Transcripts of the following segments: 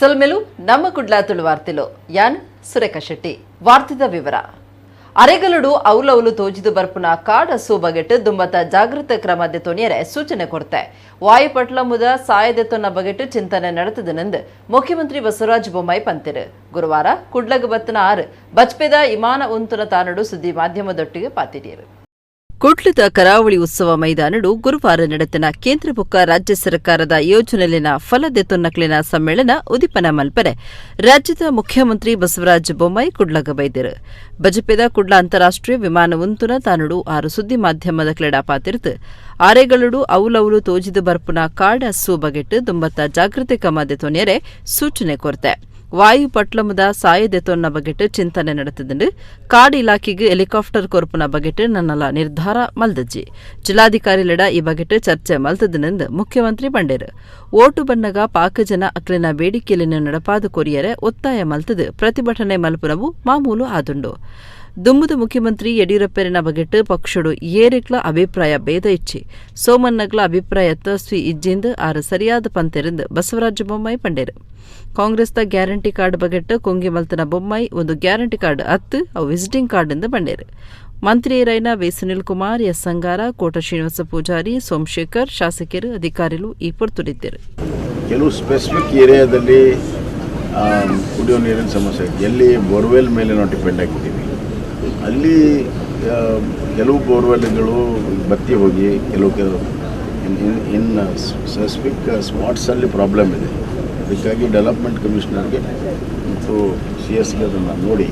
ಸೊಲ್ಮೆಲು ನಮ್ಮ ಕುಡ್ಲ ತುಳುವಾರ್ತೆಲು. ಯಾನ್ ಸುರೇಖಾ ಶೆಟ್ಟಿ. ವಾರ್ತೆದ ವಿವರ. ಅರೆಗಲುಡು ಔಲೌಲು ತೋಜಿದು ಬರ್ಪುನ ಕಾಡ ಬಗೆಟ್ ದುಂಬತ ಜಾಗೃತ ಕ್ರಮ ದೆತೊನಿಯರೆ ಸೂಚನೆ ಕೊರ್ತೆ. ವಾಯುಪಟ್ಲಮುದ ಸಾಯ ದೆತೊನ್ನ ಬಗೆಟ್ ಚಿಂತನೆ ನಡೆತದನೆಂದು ಮುಖ್ಯಮಂತ್ರಿ ಬಸವರಾಜ ಬೊಮ್ಮಾಯಿ ಪಂತೆರು. ಗುರುವಾರ ಕುಡ್ಲಗ್ ಬತ್ತಿನ ಆರು ಬಜ್ಪೆದ ಇಮಾನ ಉಂತುನ ತಾನಡು ಸುದ್ದಿ ಮಾಧ್ಯಮದೊಟ್ಟಿಗೆ ಪಾತಿರಿಯರು. ಕುಡ್ಲದ ಕರಾವಳಿ ಉತ್ಸವ ಮೈದಾನಡು ಗುರುವಾರ ನಡೆತನ ಕೇಂದ್ರ ಬೊಕ್ಕ ರಾಜ್ಯ ಸರ್ಕಾರದ ಯೋಜನೆಲಿನ ಫಲ ದೆತೊನ್ನಕ್ಲಿನ ಸಮ್ಮೇಳನ ಉದಿಪನ ಮಲ್ಪರೆ ರಾಜ್ಯದ ಮುಖ್ಯಮಂತ್ರಿ ಬಸವರಾಜ ಬೊಮ್ಮಾಯಿ ಕುಡ್ಲಗ ಬೈದೆರು. ಬಜಪೆದ ಕುಡ್ಲ ಅಂತಾರಾಷ್ಟ್ರೀಯ ವಿಮಾನ ಉಂತುನ ತಾನಡು ಆರು ಸುದ್ದಿ ಮಾಧ್ಯಮದ ಕ್ಲೆಡ ಪಾತಿರ್ತು ಆರೆಗಳಡು ಔಲೌಲು ತೋಜಿದು ಬರ್ಪುನ ಕಾಡ ಹಸು ಬಗೆಟ್ ದುಂಬತ್ತ ಜಾಗೃತಿ ಕ್ರಮ ದೆತೊನಿಯರೆ ಸೂಚನೆ ಕೊರ್ತೆ. ವಾಯು ಪಟ್ಲಮದ ಸಾಯ ದೆತೊನ್ನ ಬಗೆಟ್ ಚಿಂತನೆ ನಡೆತದಂಡು. ಕಾಡ್ ಇಲಾಖೆಗೆ ಹೆಲಿಕಾಪ್ಟರ್ ಕೊರ್ಪುನ ಬಗೆಟ್ ನನ್ನಲ ನಿರ್ಧಾರ ಮಲ್ದಜ್ಜಿ. ಜಿಲ್ಲಾಧಿಕಾರಿಲೆಡ ಈ ಬಗೆಟ್ ಚರ್ಚೆ ಮಲ್ತದನೆಂದು ಮುಖ್ಯಮಂತ್ರಿ ಪಂಡೆರು. ಓಟು ಬನ್ನಗ ಪಾಕ ಜನ ಅಕ್ಲೆನ ಬೇಡಿಕೆಯನ್ನು ನಡಪಾದು ಕೊರಿಯರೆ ಒತ್ತಾಯ ಮಲ್ತದು ಪ್ರತಿಭಟನೆ ಮಲ್ಪುನವು ಮಾಮೂಲು ಆದುಂಡು. ದುಮ್ಮುದು ಮುಖ್ಯಮಂತ್ರಿ ಯಡಿಯೂರಪ್ಪರಿನ ಬಗೆಟ್ ಪಕ್ಷಡು ಏರೆಕ್ಲ ಅಭಿಪ್ರಾಯ ಭೇದ ಇಚ್ಚಿ. ಸೋಮನ್ನಗ್ಲ ಅಭಿಪ್ರಾಯ ತಸ್ವಿ ಇಜ್ಜಿಂದು ಆರು ಸರಿಯಾದ ಪಂತೆರೆಂದು ಬಸವರಾಜ ಬೊಮ್ಮಾಯಿ ಪಂಡೆರು. ಕಾಂಗ್ರೆಸ್ದ ಗ್ಯಾರಂಟಿ ಕಾರ್ಡ್ ಬಗೆಟ್ ಕೊಂಗಿ ಮಲ್ತನ ಬೊಮ್ಮಾಯಿ ಒಂದು ಗ್ಯಾರಂಟಿ ಕಾರ್ಡ್ ಅತ್ತು ಅವು ವಿಸಿಟಿಂಗ್ ಕಾರ್ಡ್ ಎಂದು ಪಂಡೇರು. ಮಂತ್ರಿಯರೈನ ವಿ ಸುನಿಲ್ ಕುಮಾರ್, ಎಸ್ ಅಂಗಾರ, ಕೋಟ ಶ್ರೀನಿವಾಸ ಪೂಜಾರಿ, ಸೋಮಶೇಖರ್, ಶಾಸಕರು, ಅಧಿಕಾರಿಗಳು ಈ ಪೊರ್ತುಡಿದ್ದರು. ಕೆಲವು ಸ್ಪೆಸಿಫಿಕ್ ಏರಿಯಾದಲ್ಲಿ ಕುಡಿಯೋ ನೀರಿನ ಸಮಸ್ಯೆ ಇದೆ. ಎಲ್ಲಿ ಬೋರ್ವೆಲ್ ಮೇಲೆ ನಾವು ಡಿಪೆಂಡ್ ಆಗಿದ್ದೀವಿ ಅಲ್ಲಿ ಕೆಲವು ಬೋರ್ವೆಲ್ಗಳು ಬತ್ತಿ ಹೋಗಿ ಕೆಲವು ಕೆಲವು ಇನ್ ಇನ್ ಸ್ಪೆಸಿಫಿಕ್ ಸ್ಪಾಟ್ಸಲ್ಲಿ ಪ್ರಾಬ್ಲಮ್ ಇದೆ. ಅದಕ್ಕಾಗಿ ಡೆವಲಪ್ಮೆಂಟ್ ಕಮಿಷನರ್ಗೆ ಮತ್ತು ಸಿ ಎಸ್ಗೆ ಅದನ್ನು ನೋಡಿ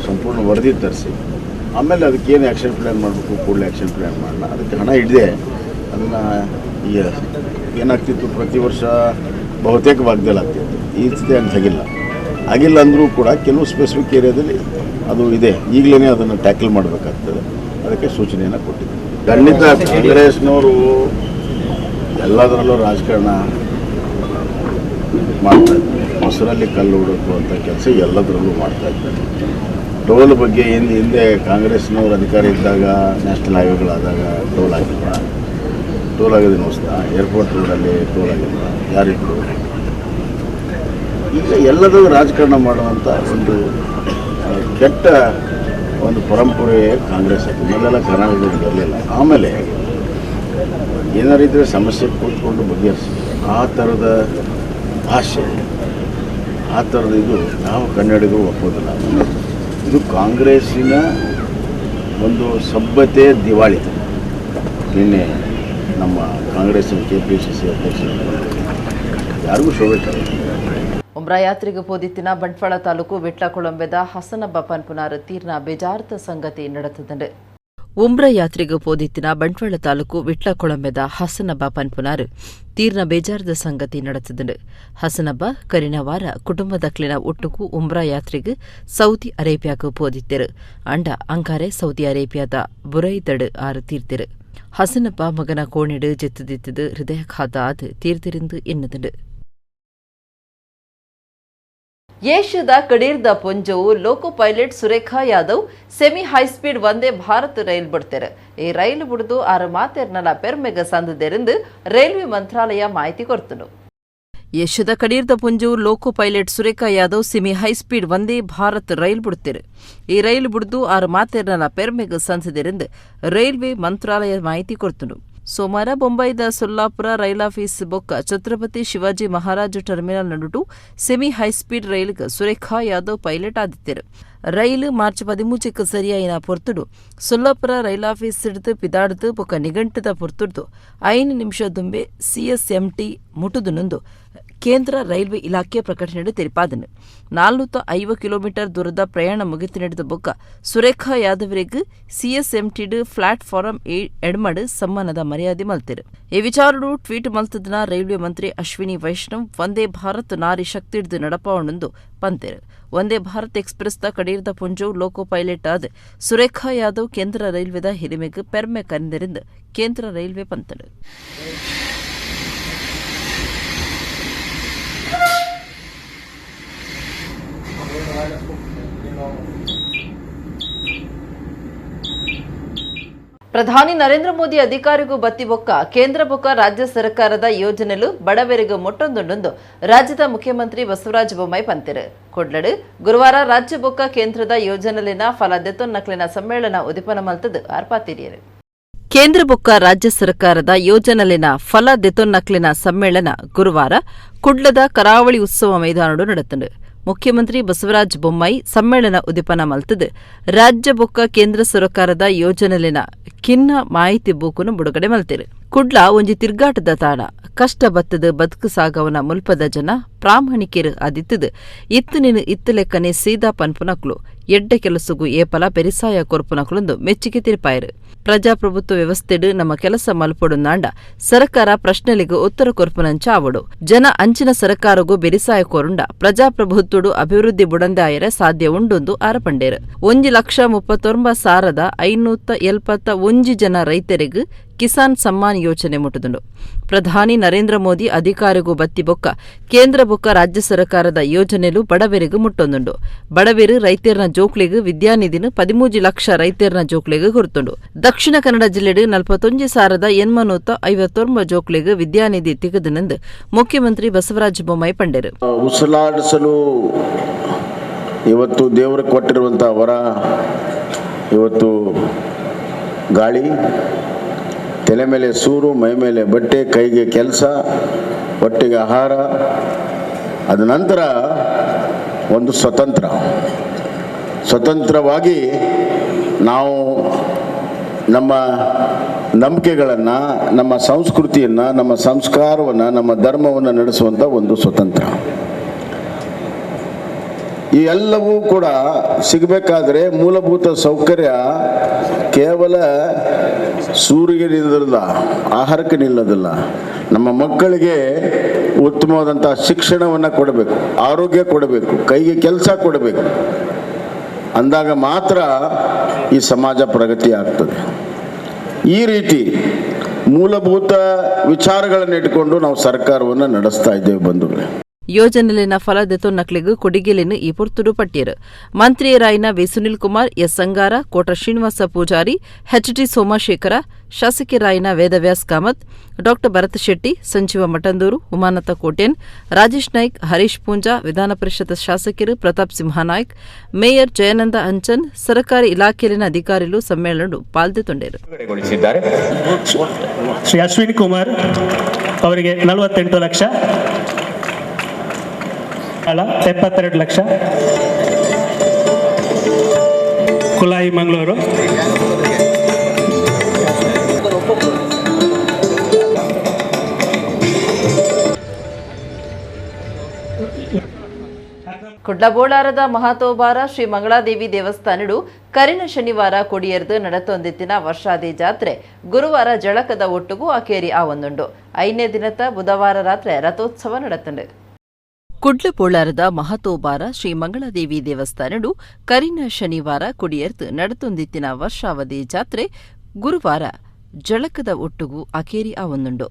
ಸಂಪೂರ್ಣ ವರದಿ ತರಿಸಿ ಆಮೇಲೆ ಅದಕ್ಕೇನು ಆ್ಯಕ್ಷನ್ ಪ್ಲ್ಯಾನ್ ಮಾಡಬೇಕು ಕೂಡಲೇ ಆ್ಯಕ್ಷನ್ ಪ್ಲ್ಯಾನ್ ಮಾಡೋಣ. ಅದಕ್ಕೆ ಹಣ ಇದೆ. ಅದನ್ನು ಈಗ ಏನಾಗ್ತಿತ್ತು, ಪ್ರತಿ ವರ್ಷ ಬಹುತೇಕ ಭಾಗದಲ್ಲಿ ಆಗ್ತಿತ್ತು. ಈ ಸ್ಥಿತಿ ಹಂಗೆ ಆಗಿಲ್ಲ ಅಂದರೂ ಕೂಡ ಕೆಲವು ಸ್ಪೆಸಿಫಿಕ್ ಏರಿಯಾದಲ್ಲಿ ಅದು ಇದೆ. ಈಗಲೇ ಅದನ್ನು ಟ್ಯಾಕಲ್ ಮಾಡಬೇಕಾಗ್ತದೆ. ಅದಕ್ಕೆ ಸೂಚನೆಯನ್ನು ಕೊಟ್ಟಿದ್ದೀವಿ. ಖಂಡಿತ ಕಾಂಗ್ರೆಸ್ನವರು ಎಲ್ಲದರಲ್ಲೂ ರಾಜಕಾರಣ ಮಾಡ್ತಾ ಇದ್ದಾರೆ. ಮೊಸರಲ್ಲಿ ಕಲ್ಲು ಹುಡುಕುವಂಥ ಕೆಲಸ ಎಲ್ಲದರಲ್ಲೂ ಮಾಡ್ತಾ ಇದ್ದಾರೆ. ಟೋಲ್ ಬಗ್ಗೆ ಹಿಂದೆ ಕಾಂಗ್ರೆಸ್ನವರು ಅಧಿಕಾರ ಇದ್ದಾಗ ನ್ಯಾಷನಲ್ ಹೈವೇಗಳಾದಾಗ ಟೋಲ್ ಆಗಿಲ್ಲ. ಟೋಲ್ ಆಗೋದೇನು ಹೊಸ್ತಾ? ಏರ್ಪೋರ್ಟ್ ರೋಡಲ್ಲಿ ಟೋಲ್ ಆಗಿಲ್ಲ, ಯಾರಿದ್ರು? ಈಗ ಎಲ್ಲದೂ ರಾಜಕಾರಣ ಮಾಡುವಂಥ ಒಂದು ಕೆಟ್ಟ ಒಂದು ಪರಂಪರೆ ಕಾಂಗ್ರೆಸ್ ಆಗಿದೆ. ಮೊದಲೆಲ್ಲ ಕರ್ನಾಟಕದಲ್ಲಿ ಬರಲಿಲ್ಲ. ಆಮೇಲೆ ಏನಾರು ಇದ್ದರೆ ಸಮಸ್ಯೆ ಕೂತ್ಕೊಂಡು ಬಗೆಹರಿಸಿ ಆ ಥರದ ಭಾಷೆ, ಆ ಥರದ ಇದು ನಾವು ಕನ್ನಡಿಗರು ಒಪ್ಪೋದಿಲ್ಲ. ಇದು ಕಾಂಗ್ರೆಸ್ಸಿನ ಒಂದು ಸಭ್ಯತೆ ದಿವಾಳಿ. ನಿನ್ನೆ ನಮ್ಮ ಕಾಂಗ್ರೆಸ್ಸಿನ ಕೆಪಿಸಿಸಿ ಅಧ್ಯಕ್ಷರು ಯಾರಿಗೂ ಶೋಭೆ ತರಲ್ಲ. ಉಮ್ರಾ ಯಾತ್ರೆಗೆ ಪೋದಿತ್ತಿನ ಬಂಟ್ವಾಳ ತಾಲೂಕು ವಿಟ್ಲಕೊಳಂಬೆದ ಹಸನಬ್ಬ ಪನ್ಪುನಾರ್ ತೀರ್ನ ಬೇಜಾರ್ತ ಸಂಗತಿ ನಡೆತದಂಡು. ಉಮ್ರಾ ಯಾತ್ರೆಗೆ ಪೋದಿತ್ತಿನ ಬಂಟ್ವಾಳ ತಾಲೂಕು ವಿಟ್ಲಕೊಳಂಬೆದ ಹಸನಬ್ಬ ಪನ್ಪುನಾರ್ ತೀರ್ನ ಬೇಜಾರದ ಸಂಗತಿ ನಡೆತದಂಡು. ಹಸನಬ್ಬ ಕರಿನ ವಾರ ಕುಟುಂಬದಕ್ಲಿನ ಒಟ್ಟುಕು ಉಮ್ರಾ ಯಾತ್ರೆಗೆ ಸೌದಿ ಅರೇಬಿಯಾಗೆ ಪೋದಿತ್ತೆರು. ಅಂಡ ಅಂಕಾರೆ ಸೌದಿ ಅರೇಬಿಯಾದ ಬುರೈದಡು ಆರು ತೀರ್ತೆರು. ಹಸನಬ್ಬ ಮಗನ ಕೋಣಿಡು ಜೆತ್ತುದಿತ್ತದು ಹೃದಯಾಘಾತ ಆದ್ ತೀರ್ತಿருந்து ಎನ್ನುದುಂಡು. ಏಷ್ಯಾದ ಕಡೀರ್ದ ಪೊಂಜವು loco pilot Surekha Yadav semi high speed Vande Bharat rail ಬಿಡ್ತಾರೆ. ಈ ರೈಲು ಬಿಡುದು ಆರು ಮಾತೆರ್ನಲ ಪೆರ್ಮೆಗ ಸಂದದೆರೆಂದು ರೈಲ್ವೆ ಮಂತ್ರಾಲಯ ಮಾಹಿತಿ ಕೊಡ್ತನು. ಏಷ್ಯಾದ ಕಡೀರ್ದ ಪೊಂಜವು loco pilot Surekha Yadav semi high speed Vande Bharat ರೈಲು ಬಿಡ್ತೇರು. ಈ ರೈಲು ಬಿಡುದು ಆರು ಮಾತೆರ್ನಲ ಪೆರ್ಮೆಗ ಸಂಸದೆರೆಂದು ರೈಲ್ವೆ ಮಂತ್ರಾಲಯ ಮಾಹಿತಿ ಕೊಡ್ತನು. ಸೋಮವಾರ ಬೊಂಬೈದ ಸೊಲ್ಲಾಪುರ ರೈಲಾಫೀಸ್ ಬೊಕ್ಕ ಛತ್ರಪತಿ ಶಿವಾಜಿ ಮಹಾರಾಜ ಟರ್ಮಿನಲ್ ನಡುಟು ಸೆಮಿ ಹೈಸ್ಪೀಡ್ ರೈಲ್ಗ್ ಸುರೇಖಾ ಯಾದವ್ ಪೈಲಟ್ ಆದಿತ್ಯರು. ರೈಲು ಮಾರ್ಚ್ 13ಕ್ಕೆ ಸರಿಯಾಯಿನ ಪೊರ್ತುಡು ಸೊಲ್ಲಾಪುರ ರೈಲಾಫೀಸ್ ಹಿಡಿದು ಪಿದಾಡ್ದು ಬೊಕ್ಕ ನಿಘಂಟದ ಪೊರ್ತುಡ್ದು 5 ನಿಮಿಷ ದುಂಬೆ ಸಿಎಸ್ಎಂಟಿ ಮುಟುದು ಕೇಂದ್ರ ರೈಲ್ವೆ ಇಲಾಖೆ ಪ್ರಕಟಣೆ ತೆರಿಪಾದನು. 450 ಕಿಲೋಮೀಟರ್ ದೂರದ ಪ್ರಯಾಣ ಮುಗಿತು ನಡೆದ ಬೊಕ್ಕ ಸುರೇಖಾ ಯಾದವರಿಗೆ ಸಿಎಸ್ಎಂಟಿಡ್ ಪ್ಲಾಟ್ಫಾರಂ ಎಡ್ಮಡ್ ಸಮ್ಮಾನದ ಮರ್ಯಾದೆ ಮಲ್ತಿರು. ಈ ವಿಚಾರಡು ಟ್ವೀಟ್ ಮಲ್ತದನ ರೈಲ್ವೆ ಮಂತ್ರಿ ಅಶ್ವಿನಿ ವೈಷ್ಣವ್ ವಂದೇ ಭಾರತ್ ನಾರಿ ಶಕ್ತಿಡ್ದು ನಡಪಾವಣೆಂದು ಪಂತೆರು. ವಂದೇ ಭಾರತ್ ಎಕ್ಸ್ಪ್ರೆಸ್ the ಕಡೀರ್ದ ಪುಂಜು ಲೋಕೋ ಪೈಲಟ್ ಆದ ಸುರೇಖಾ ಯಾದವ್ ಕೇಂದ್ರ ರೈಲ್ವೆದ ಹಿರಿಮೆಗ್ ಪೆರ್ಮೆ ಕರೆಂದರಿಂದ ಕೇಂದ್ರ ರೈಲ್ವೆ ಪಂತಡು. ಪ್ರಧಾನಿ ನರೇಂದ್ರ ಮೋದಿ ಅಧಿಕಾರಿಗೂ ಬತ್ತಿ ಬೊಕ್ಕ ಕೇಂದ್ರ ಬೊಕ್ಕ ರಾಜ್ಯ ಸರ್ಕಾರದ ಯೋಜನೆಲು ಬಡವರಿಗೂ ಮೊಟ್ಟೊಂದುಂಡೊಂದು ರಾಜ್ಯದ ಮುಖ್ಯಮಂತ್ರಿ ಬಸವರಾಜ ಬೊಮ್ಮಾಯಿ ಪಂತಿರು. ಕೊಡ್ಲಡು ಗುರುವಾರ ರಾಜ್ಯ ಬೊಕ್ಕ ಕೇಂದ್ರದ ಯೋಜನೆಲಿನ ಫಲ ದೆತ್ತೊನ್ನಕ್ಲಿನ ಸಮ್ಮೇಳನ ಉದಿಪನ ಮಲ್ತದು ಆರ್ಪಾತಿರಿಯರು. ಕೇಂದ್ರ ಬೊಕ್ಕ ರಾಜ್ಯ ಸರ್ಕಾರದ ಯೋಜನೆಲಿನ ಫಲ ದೆತೊನ್ನಕ್ಲಿನ ಸಮ್ಮೇಳನ ಗುರುವಾರ ಕುಡ್ಲದ ಕರಾವಳಿ ಉತ್ಸವ ಮೈದಾನಡು ನಡೆತಂಡು. ಮುಖ್ಯಮಂತ್ರಿ ಬಸವರಾಜ ಬೊಮ್ಮಾಯಿ ಸಮ್ಮೇಳನ ಉದಿಪನ ಮಲ್ತದು ರಾಜ್ಯ ಬೊಕ್ಕ ಕೇಂದ್ರ ಸರ್ಕಾರದ ಯೋಜನೆಲಿನ ಕಿನ್ನ ಮಾಹಿತಿ ಬೂಕುನು ಬಿಡುಗಡೆ ಮಲ್ತಿರು. ಕುಡ್ಲ ಒಂಜಿ ತಿರ್ಗಾಟದ ತಾಣ, ಕಷ್ಟ ಬತ್ತದ ಬದುಕು ಸಾಗವನ ಮುಲ್ಪದ ಜನ ಪ್ರಾಮಾಣಿಕೆರು ಆದಿತ್ತದು ಇತ್ತು ನೀನು ಇತ್ತು ಲೆಕ್ಕನೆ ಸೀದಾ ಪನ್ಪುನಕ್ಲು ಎಡ್ಡೆ ಕೆಲಸಗೂ ಏಪಲ ಬೆರಿಸಾಯ ಕೊರ್ಪುನಕ್ಲೊಂದು ಮೆಚ್ಚುಗೆ ತಿರ್ಪಾಯರು. ಪ್ರಜಾಪ್ರಭುತ್ವ ವ್ಯವಸ್ಥೆಡು ನಮ್ಮ ಕೆಲಸ ಮಲ್ಪೊಡುಂದಾಂಡ ಸರ್ಕಾರ ಪ್ರಶ್ನೆಲಿಗೂ ಉತ್ತರ ಕೊರ್ಪುನಂಚ ಆವಡು. ಜನ ಅಂಚಿನ ಸರ್ಕಾರಗೂ ಬೆರಿಸಾಯ ಕೋರುಂಡ ಪ್ರಜಾಪ್ರಭುತ್ವಡು ಅಭಿವೃದ್ಧಿ ಬುಡಂದಾಯರೆ ಸಾಧ್ಯ ಉಂಡೊಂದು ಆರಪಂಡೇರು. 1,39,571 ಜನ ರೈತರಿಗೂ ಕಿಸಾನ್ ಸಮ್ಮಾನ್ ಯೋಜನೆ ಮುಟ್ಟುದುಂಡು. ಪ್ರಧಾನಿ ನರೇಂದ್ರ ಮೋದಿ ಅಧಿಕಾರಿಗೂ ಬತ್ತಿ ಬೊಕ್ಕ ಕೇಂದ್ರ ಬೊಕ್ಕ ರಾಜ್ಯ ಸರ್ಕಾರದ ಯೋಜನೆಲು ಬಡವರಿಗೂ ಮುಟ್ಟೊಂದುಂಡು. ಬಡವೆರು ರೈತರ್ನ ಜೋಕ್ಲಿಗೂ ವಿದ್ಯಾನಿಧಿನ 13 ಲಕ್ಷ ರೈತರ್ನ ಜೋಕ್ಲಿಗೂ ಹೊರತುಂಡು. ದಕ್ಷಿಣ ಕನ್ನಡ ಜಿಲ್ಲೆಡು 41,859 ಜೋಕ್ಲಿಗೂ ವಿದ್ಯಾನಿಧಿ ತಿಗದನೆಂದು ಮುಖ್ಯಮಂತ್ರಿ ಬಸವರಾಜ ಬೊಮ್ಮಾಯಿ ಪಂಡೇರು. ಉಸಲಾಡಿಸಲು ಇವತ್ತು ದೇವರು ಕೊಟ್ಟಿರುವಂತಹ ವರ ಇವತ್ತು ಗಾಳಿ, ತಲೆ ಮೇಲೆ ಸೂರು, ಮೈ ಮೇಲೆ ಬಟ್ಟೆ, ಕೈಗೆ ಕೆಲಸ, ಹೊಟ್ಟೆಗೆ ಆಹಾರ, ಅದ ನಂತರ ಒಂದು ಸ್ವತಂತ್ರ. ಸ್ವತಂತ್ರವಾಗಿ ನಾವು ನಮ್ಮ ನಂಬಿಕೆಗಳನ್ನು, ನಮ್ಮ ಸಂಸ್ಕೃತಿಯನ್ನು, ನಮ್ಮ ಸಂಸ್ಕಾರವನ್ನು, ನಮ್ಮ ಧರ್ಮವನ್ನು ನಡೆಸುವಂಥ ಒಂದು ಸ್ವತಂತ್ರ. ಈ ಎಲ್ಲವೂ ಕೂಡ ಸಿಗಬೇಕಾದ್ರೆ ಮೂಲಭೂತ ಸೌಕರ್ಯ ಕೇವಲ ಸೂರಿಗೆ ನಿಲ್ಲೋದಿಲ್ಲ, ಆಹಾರಕ್ಕೆ ನಿಲ್ಲೋದಿಲ್ಲ. ನಮ್ಮ ಮಕ್ಕಳಿಗೆ ಉತ್ತಮವಾದಂಥ ಶಿಕ್ಷಣವನ್ನು ಕೊಡಬೇಕು, ಆರೋಗ್ಯ ಕೊಡಬೇಕು, ಕೈಗೆ ಕೆಲಸ ಕೊಡಬೇಕು. ಅಂದಾಗ ಮಾತ್ರ ಈ ಸಮಾಜ ಪ್ರಗತಿ ಆಗ್ತದೆ. ಈ ರೀತಿ ಮೂಲಭೂತ ವಿಚಾರಗಳನ್ನು ಇಟ್ಟುಕೊಂಡು ನಾವು ಸರ್ಕಾರವನ್ನು ನಡೆಸ್ತಾ ಇದ್ದೇವೆ ಬಂಧುಗಳೇ. ಯೋಜನೆಲಿನ ಫಲ ದೆತೊನ್ನಕ್ಲಿಗೂ ಕೊಡಿಗೆಲಿನ ಈ ಪೊರ್ತುಡು ಪಟ್ಟಿಯರು ಮಂತ್ರಿಯರಾಯಿನ V Sunil Kumar, S Angara, Kota Srinivas Poojary, H D Somashekar, ಶಾಸಕಿರಾಯಿನ ವೇದವ್ಯಾಸ್ ಕಾಮತ್, ಡಾ ಭರತ್ ಶೆಟ್ಟಿ, ಸಂಜೀವ ಮಠಂದೂರು, ಉಮಾನಾಥ ಕೋಟ್ಯಾನ್, ರಾಜೇಶ್ ನಾಯ್ಕ್, ಹರೀಶ್ ಪೂಂಜಾ, ವಿಧಾನ ಪರಿಷತ್ ಶಾಸಕರು ಪ್ರತಾಪ್ ಸಿಂಹನಾಯ್ಕ್, ಮೇಯರ್ ಜಯಾನಂದ ಅಂಚನ್, ಸರ್ಕಾರಿ ಇಲಾಖೆಯಲ್ಲಿನ ಅಧಿಕಾರಿಗಳು ಸಮ್ಮೇಳನ ಪಾಲ್ದೆತೊಂಡೇರು. ಬಿಡುಗಡೆಗೊಳಿಸಿದ್ದಾರೆ. ಶ್ರೀ ಅಶ್ವಿನಿ ಕುಮಾರ್ ಅವರಿಗೆ 48 ಲಕ್ಷ, ಅಲ್ಲ 72 ಲಕ್ಷ, ಕುಲಾಯಿ ಮಂಗಳೂರು. ಕುಡ್ಲಬೋಳಾರದ ಮಹಾತೋಬಾರ ಶ್ರೀ ಮಂಗಳಾದೇವಿ ದೇವಸ್ಥಾನಡು ಕರಿನ ಶನಿವಾರ ಕೊಡಿಯರ್ದು ನಡತೊಂದಿತ್ತಿನ ವರ್ಷಾದಿ ಜಾತ್ರೆ ಗುರುವಾರ ಜಳಕದ ಒಟ್ಟುಗೂ ಅಕೇರಿ ಆವೊಂದುಂಡು. 5ನೇ ದಿನದ ಬುಧವಾರ ರಾತ್ರಿ ರಥೋತ್ಸವ ನಡತಂಡು. ಕುಡ್ಲಬೋಳಾರದ ಮಹತೋಬಾರ ಶ್ರೀ ಮಂಗಳಾದೇವಿ ದೇವಸ್ಥಾನಡು ಕರಿನ ಶನಿವಾರ ಕೊಡಿಯರ್ದು ನಡತೊಂದಿತ್ತಿನ ವರ್ಷಾವಧಿ ಜಾತ್ರೆ ಗುರುವಾರ ಜಳಕದ ಒಟ್ಟುಗೂ ಅಕೇರಿ ಆವೊಂದುಂಡು.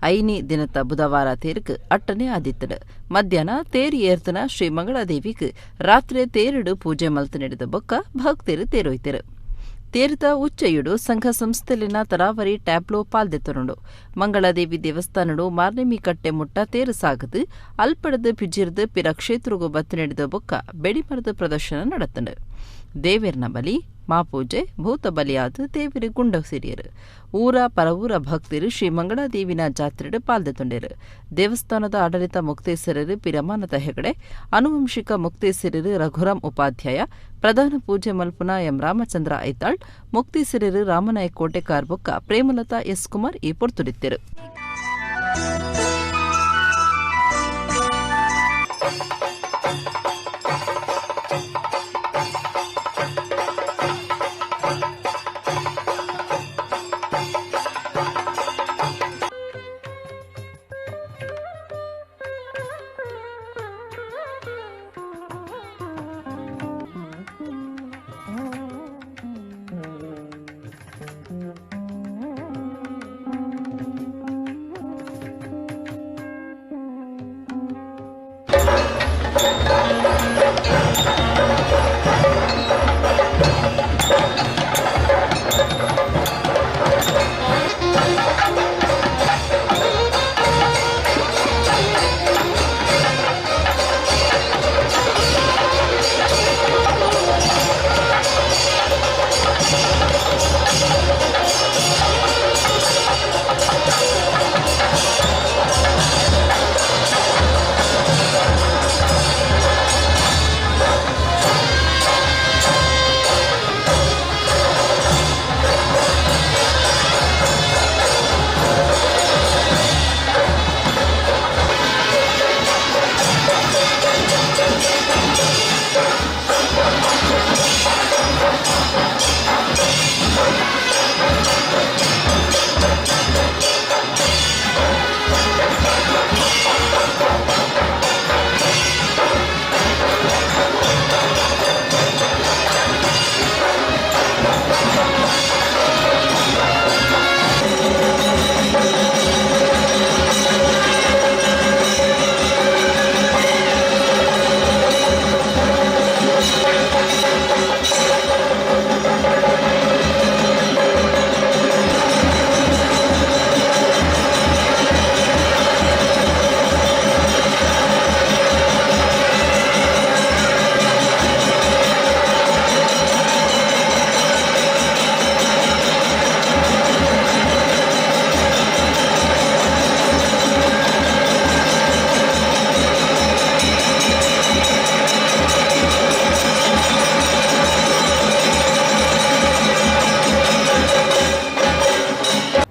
5ನೇ ದಿನದ ಬುಧವಾರ ತೇರುಕು ಅಟ್ಟನೆ ಆದಿತ್ತನು. ಮಧ್ಯಾಹ್ನ ತೇರು ಏರ್ತನ ಶ್ರೀ ಮಂಗಳಾದೇವಿಗೆ ರಾತ್ರಿ ತೇರುಡು ಪೂಜೆ ಮಲ್ತು ನಡೆದ ಬೊಕ್ಕ ಭಕ್ತರು ತೇರೊಯ್ತರು. ತೇರುದ ಉಚ್ಚಯುಡು ಸಂಘ ಸಂಸ್ಥೆಲಿನ ತರಾವರಿ ಟ್ಯಾಬ್ಲೋ ಪಾಲ್ದೆತ್ತರುಂಡು. ಮಂಗಳಾದೇವಿ ದೇವಸ್ಥಾನಡು ಮಾರ್ನೆಮಿ ಕಟ್ಟೆ ಮುಟ್ಟ ತೇರು ಸಾಗದು ಅಲ್ಪಡದು ಪಿಜಿರ್ದು ಪಿರ ಕ್ಷೇತ್ರಗೂ ಬತ್ತು ನಡೆದ ಬೊಕ್ಕ ಬೆಡಿಮರದ ಪ್ರದರ್ಶನ ನಡತಂಡು. ದೇವೇರ್ನ ಬಲಿ ಮಾಪೂಜೆ ಭೂತ ಬಲಿಯಾದ ದೇವಿರು ಗುಂಡ ಸಿರಿಯರು. ಊರ ಪರವೂರ ಭಕ್ತರು ಶ್ರೀ ಮಂಗಳಾದೇವಿನ ಜಾತ್ರೆಡು ಪಾಲ್ದೆತೊಂಡೇರು. ದೇವಸ್ಥಾನದ ಆಡಳಿತ ಮುಕ್ತೇಸರರು ಪಿರಮಾನದ ಹೆಗಡೆ, ಅನುವಂಶಿಕ ಮುಕ್ತೇಸರರು ರಘುರಾಮ್ ಉಪಾಧ್ಯಾಯ, ಪ್ರಧಾನ ಪೂಜೆ ಮಲ್ಪುನ ಎಂ ರಾಮಚಂದ್ರ ಐತಾಳ್, ಮುಕ್ತೇಸರರು ರಾಮನಾಯಕ್ ಕೋಟೆಕಾರ್ ಬೊಕ್ಕ ಪ್ರೇಮಲತಾ ಎಸ್ ಕುಮಾರ್ ಈ ಪೊರ್ತುಡಿತ್ತರು.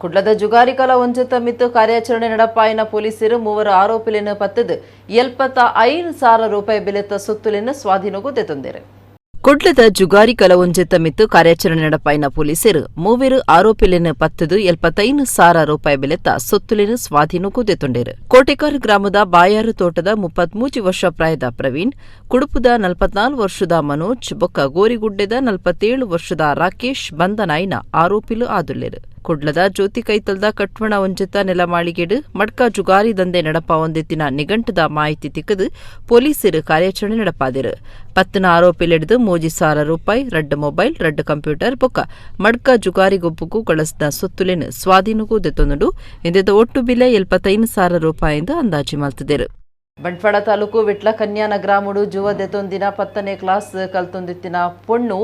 ಕುಡ್ಲದ ಜುಗಾರಿಕಲ ಒಂಜೆತ ಮಿತ್ತು ಕಾರ್ಯಾಚರಣೆ ನಡಪಾಯಿನ ಪೊಲೀಸರು ಮೂವರು ಆರೋಪಿಲೆನ್ ಪತ್ತದು 75,000 ರೂಪಾಯಿ ಬೆಲೆತ ಸೊತ್ತುಲೆನ್ ಸ್ವಾಧೀನಗೂ ದೆತೊಂದೆರು. ಕುಡ್ಲದ ಜುಗಾರಿ ಕಲವೊಂಜೆತ ಮಿತ್ತು ಕಾರ್ಯಾಚರಣೆ ನಡಪಾಯಿನ ಪೊಲೀಸರು ಮೂವರು ಆರೋಪಿಲೆನ್ ಪತ್ತದು 75,000 ರೂಪಾಯಿ ಬೆಲೆತ ಸೊತ್ತುಲೆನ್ ಸ್ವಾಧೀನಕ್ಕೂ ದೆತೊಂಡೆರು. ಕೋಟೆಕಾರ್ ಗ್ರಾಮದ ಬಾಯಾರು ತೋಟದ 33 ವರ್ಷ ಪ್ರಾಯದ ಪ್ರವೀಣ್, ಕುಡುಪುದ 44 ವರ್ಷದ ಮನೋಜ್, ಬೊಕ್ಕ ಗೋರಿಗುಡ್ಡೆದ 47 ವರ್ಷದ ರಾಕೇಶ್ ಬಂಧನಾಯಿನ ಆರೋಪಿಲು ಆದುಲ್ಲೆರು. ಕುಡ್ಲದ ಜ್ಯೋತಿ ಕೈತಲ್ದ ಕಟ್ವಣ ಒಂಜೆತ ನೆಲಮಾಳಿಗೆಡು ಮಡ್ಕ ಜುಗಾರಿ ದಂಧೆ ನಡಪ ಒಂದೆತ್ತಿನ ನಿಘಂಟದ ಮಾಹಿತಿ ತಿಕ್ಕದು ಪೊಲೀಸರು ಕಾರ್ಯಾಚರಣೆ ನಡಪಾದಿರು. ಪತ್ತನ ಆರೋಪಿಲೆಡ್ದು 3,000 ರೂಪಾಯಿ, 2 ಮೊಬೈಲ್, 2 ಕಂಪ್ಯೂಟರ್ ಬೊಕ್ಕ ಮಡ್ಕ ಜುಗಾರಿ ಗೊಬ್ಬುಗು ಗಳಸ್ದ ಸೊತ್ತುಲೆನ್ ಸ್ವಾಧೀನಗೂ ದೆತೊಂದುಂಡು. ಇಂದೆದ ಒಟ್ಟು ಬಿಲೆ 75,000 ರೂಪಾಯಿ ಅಂದಾಜು ಮಲ್ತಿದೆರು. ಬಂಟ್ವಾಳ ತಾಲೂಕು ವಿಟ್ಲ ಕನ್ಯಾನ ಗ್ರಾಮಡು ಜುವ ದೆತೊಂದಿನ 10ನೇ ಕ್ಲಾಸ್ ಕಲ್ತೊಂದಿತ್ತಿನ ಪೊಣ್ಣು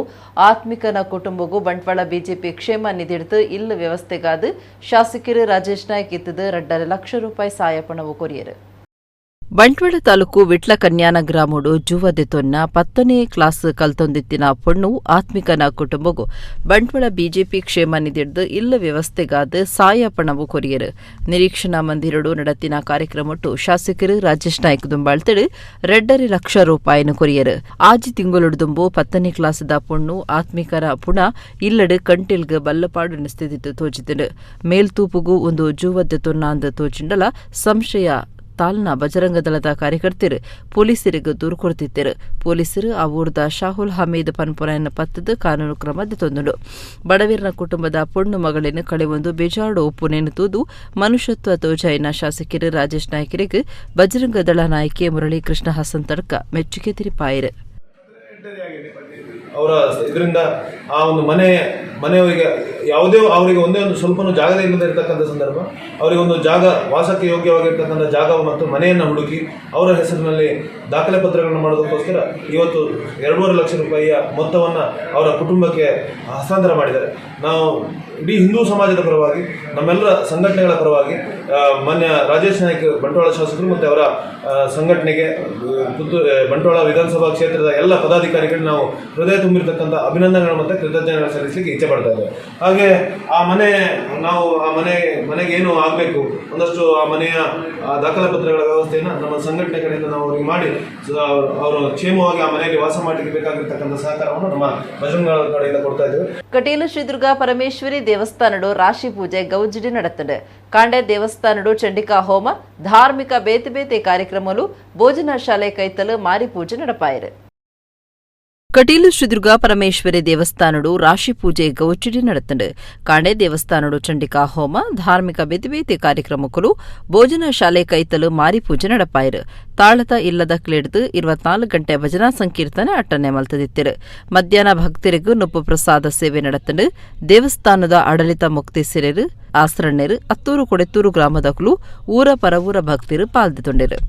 ಆತ್ಮಿಕನ ಕುಟುಂಬಗೂ ಬಂಟ್ವಾಳ ಬಿಜೆಪಿ ಕ್ಷೇಮ ನಿಧಿಡ್ದು ಇಲ್ಲು ವ್ಯವಸ್ಥೆಗಾದ ಶಾಸಕರು ರಾಜೇಶ್ ನಾಯ್ಕ್ ಇತ್ತದು 2.5 ಲಕ್ಷ ರೂಪಾಯಿ ಸಹಾಯಪಣವು ಕೊರಿಯರು. ಬಂಟ್ವಾಳ ತಾಲೂಕು ವಿಟ್ಲ ಕನ್ಯಾನ ಗ್ರಾಮಡು ಜುವ ದೆತೊನ್ನ 10ನೇ ಕ್ಲಾಸ್ ಕಲ್ತೊಂದಿತ್ತಿನ ಪೊಣ್ಣು ಆತ್ಮಿಕನ ಕುಟುಂಬಗೂ ಬಂಟ್ವಾಳ ಬಿಜೆಪಿ ಕ್ಷೇಮ ನಿಧಿಡ್ದು ಇಲ್ಲ ವ್ಯವಸ್ಥೆಗಾದ ಸಹಾಯಪಣವು ಕೊರಿಯರು. ನಿರೀಕ್ಷಣಾ ಮಂದಿರಡು ನಡತಿನ ಕಾರ್ಯಕ್ರಮಟ್ಟು ಶಾಸಕರು ರಾಜೇಶ್ ನಾಯ್ಕ್ ದುಂಬಾಳ್ತಡು 2.5 ಲಕ್ಷ ರೂಪಾಯಿನ ಕೊರಿಯರು. ಆಜಿ ತಿಂಗಳೊಡ್ದುಂಬು 10ನೇ ಕ್ಲಾಸ್ದ ಪೊಣ್ಣು ಆತ್ಮಿಕರ ಪುಣ ಇಲ್ಲಡು ಕಂಟಿಲ್ಗ್ ಬಲ್ಲಪಾಡು ಸ್ಥಿತಿತ್ತು ತೋಜಿತನು. ಮೇಲ್ತೂಪುಗೂ ಒಂದು ಜುವ ದೆತೊನ್ನ ಅಂದ ತೋಜಿಂಡಲ ಸಂಶಯ ತಾಲ್ನ ಬಜರಂಗ ದಳದ ಕಾರ್ಯಕರ್ತರು ಪೊಲೀಸರಿಗೆ ದೂರು ಕೊಡ್ತಿದ್ದರು. ಪೊಲೀಸರು ಆ ಊರ್ದ ಶಾಹುಲ್ ಹಮೀದ್ ಪನ್ಪುರನ್ನು ಪತ್ತದು ಕಾನೂನು ಕ್ರಮ ತಂದುಂಡು. ಬಡವೀರನ ಕುಟುಂಬದ ಪೊಣ್ಣು ಮಗಳನ್ನು ಕಳೆವೊಂದು ಬೇಜಾರು ಒಪ್ಪುನೇನು ತೂದು ಮನುಷ್ಯತ್ವ ತೋಜಾಯಿನ ಶಾಸಕರು ರಾಜೇಶ್ ನಾಯ್ಕರಿಗೆ ಬಜರಂಗ ದಳ ನಾಯಕಿ ಮುರಳೀಕೃಷ್ಣ ಹಸನ್ ತಡ್ಕ ಮೆಚ್ಚುಗೆ ತಿರಿಪಾಯರು. ಅವರ ಇದರಿಂದ ಆ ಒಂದು ಮನೆಯವರಿಗೆ ಯಾವುದೇ ಅವರಿಗೆ ಒಂದೇ ಒಂದು ಸ್ವಲ್ಪನೂ ಜಾಗದ ಇಲ್ಲದೆ ಇರತಕ್ಕಂಥ ಸಂದರ್ಭ ಅವರಿಗೆ ಒಂದು ಜಾಗ ವಾಸಕ್ಕೆ ಯೋಗ್ಯವಾಗಿರ್ತಕ್ಕಂಥ ಜಾಗ ಮತ್ತು ಮನೆಯನ್ನು ಹುಡುಕಿ ಅವರ ಹೆಸರಿನಲ್ಲಿ ದಾಖಲೆ ಪತ್ರಗಳನ್ನು ಮಾಡೋದಕ್ಕೋಸ್ಕರ ಇವತ್ತು 2.5 ಲಕ್ಷ ರೂಪಾಯಿಯ ಮೊತ್ತವನ್ನು ಅವರ ಕುಟುಂಬಕ್ಕೆ ಹಸ್ತಾಂತರ ಮಾಡಿದ್ದಾರೆ. ನಾವು ಇಡೀ ಹಿಂದೂ ಸಮಾಜದ ಪರವಾಗಿ, ನಮ್ಮೆಲ್ಲರ ಸಂಘಟನೆಗಳ ಪರವಾಗಿ ಮಾನ್ಯ ರಾಜೇಶ್ ನಾಯ್ಕ್ ಬಂಟ್ವಾಳ ಶಾಸಕರು ಮತ್ತು ಅವರ ಸಂಘಟನೆಗೆ ಬಂಟ್ವಾಳ ವಿಧಾನಸಭಾ ಕ್ಷೇತ್ರದ ಎಲ್ಲ ಪದಾಧಿಕಾರಿಗಳು ನಾವು ಹೃದಯ ತುಂಬಿರ್ತಕ್ಕಂಥ ಅಭಿನಂದನೆಗಳು ಮತ್ತು ಕೃತಜ್ಞತೆಗಳನ್ನು ಸಲ್ಲಿಸಲಿಕ್ಕೆ ಇಚ್ಛೆ ಪಡ್ತಾ ಇದ್ದೇವೆ. ಹಾಗೆ ಆ ಮನೆ ನಾವು ಆ ಮನೆಗೆ ಏನು ಆಗಬೇಕು ಒಂದಷ್ಟು ಆ ಮನೆಯ ದಾಖಲೆ ಪತ್ರಗಳ ವ್ಯವಸ್ಥೆಯನ್ನು ನಮ್ಮ ಸಂಘಟನೆ ಕಡೆಯಿಂದ ನಾವು ಅವರಿಗೆ ಮಾಡಿ ಅವರು ಕ್ಷೇಮವಾಗಿ ಆ ಮನೆಯಲ್ಲಿ ವಾಸ ಮಾಡಲಿಕ್ಕೆ ಬೇಕಾಗಿರ್ತಕ್ಕಂಥ ಸಹಕಾರವನ್ನು ನಮ್ಮ ಬಜರಂಗ ಕಡೆಯಿಂದ ಕೊಡ್ತಾ ಇದ್ದೇವೆ. ಕಟೀಲು ಶ್ರೀ ದುರ್ಗಾ ಪರಮೇಶ್ವರಿ ದೇವಸ್ಥಾನಡು ರಾಶಿ ಪೂಜೆ ಗೌಜಿಡಿ ನಡತದೆ. ಕಾಂಡೆ ದೇವಸ್ಥಾನಡು ಚಂಡಿಕಾ ಹೋಮ, ಧಾರ್ಮಿಕ ಬೇತೆ ಬೇತೆ ಕಾರ್ಯಕ್ರಮಲು, ಭೋಜನ ಶಾಲೆ ಕೈತಲು ಮಾರಿ ಪೂಜೆ ನಡಪಾಯಿರು. ಕಟೀಲು ಶ್ರೀ ದುರ್ಗಾ ಪರಮೇಶ್ವರಿ ದೇವಸ್ಥಾನಡು ರಾಶಿ ಪೂಜೆ ಗೌಚಿಡಿ ನಡತಂಡು. ಕಾಂಡೆ ದೇವಸ್ಥಾನಡು ಚಂಡಿಕಾ ಹೋಮ, ಧಾರ್ಮಿಕ ಬೇತೆ ಬೇತೆ ಕಾರ್ಯಕ್ರಮಕ್ಕಳು, ಭೋಜನ ಶಾಲೆ ಕೈತಲು ಮಾರಿ ಪೂಜೆ ನಡಪಾಯಿರು. ತಾಳದ ಇಲ್ಲದ ಕ್ಲೇಡ್ದು 24 ಗಂಟೆ ಭಜನಾ ಸಂಕೀರ್ತನೆ ಅಟ್ಟನೆ ಮಲ್ತದಿತ್ತಿರು. ಮಧ್ಯಾಹ್ನ ಭಕ್ತರಿಗೂ ನುಪ್ಪು ಪ್ರಸಾದ ಸೇವೆ ನಡತಂಡು. ದೇವಸ್ಥಾನದ ಆಡಳಿತ ಮುಕ್ತಿ ಸಿರೆರು ಆಸರಣ್ಣರು ಅತ್ತೂರು ಕೊಡೆತ್ತೂರು ಗ್ರಾಮದಕಲು ಊರ ಪರವೂರ ಭಕ್ತರು ಪಾಲ್ದಿತೊಂಡಿರು.